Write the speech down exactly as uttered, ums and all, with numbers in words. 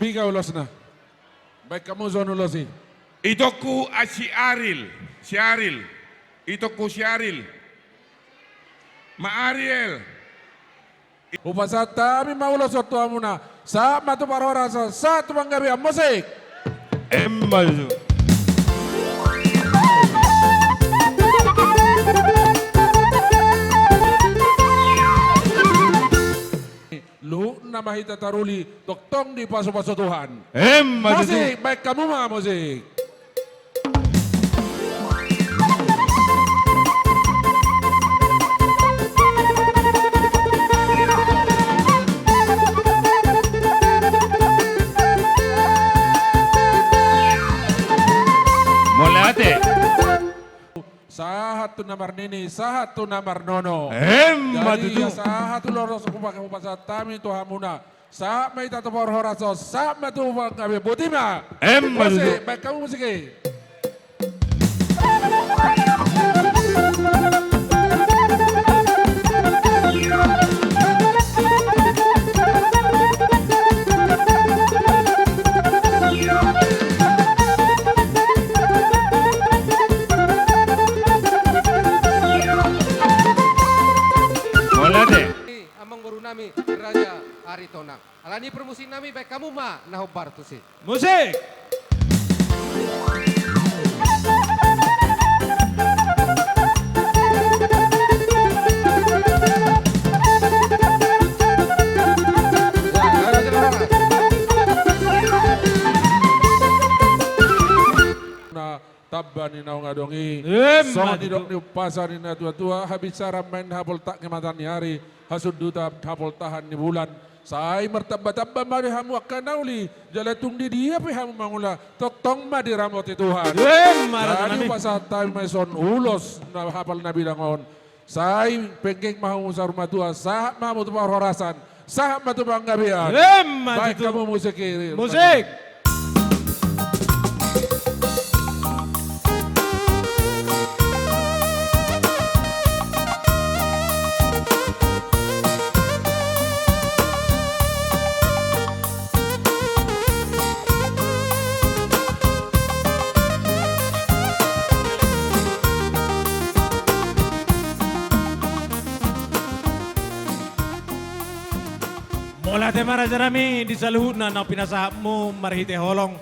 Piga ulosna? Baen hamu son ulos i. Itongku, ah, si Aril, si Aril. Itongku si Aril. Ma Ariel. Hupasahat hami ma ulos on tu hamuna. Sahat ma tu parhorasan, sahat tu panggabean. Musik. Emma tutu. Luhutna ma hita taruli, tongtong dipasupasu Tuhan. Emma tutu. Musik, baen hamu ma musik. Mauliate. Sahat tu na marnini, sahat tu na marnono. Emma tutu. Jadi, ia sahat tu ulos on hupasahat hami tu hamuna. Sahat ma hita tu parhorasan, sahat ma tu panggabean, boti ma. Emma tutu. Musik, baen hamu musik i. Mauliate. Amangboru nami Raja Aritonang. Alani i parmusik nami, baen hamu ma na hombar tusi. Musik. Tamba ni naung adong i. Emma tutu. Songon nidok ni umpasa ni natuatua, habisaran main hapoltak ni mata ni ari, hasundutan hapoltahan ni bulan. Sai martambatamba ma di hamu angka na uli, jala tung di dia pe hamu mangula, tongtong ma diramoti Tuhan. Emma tutu. Jadi hupasahat hami ma dison ulos na hapal na bidang on. Sai penggeng ma hamu saur matua, sahat ma hamu tu parhorasan, sahat ma tu panggabean. Emma tutu. Baen hamu musik i. Musik. Mauliate ma raja nami di saluhutna na pinasahatmu marhite holong.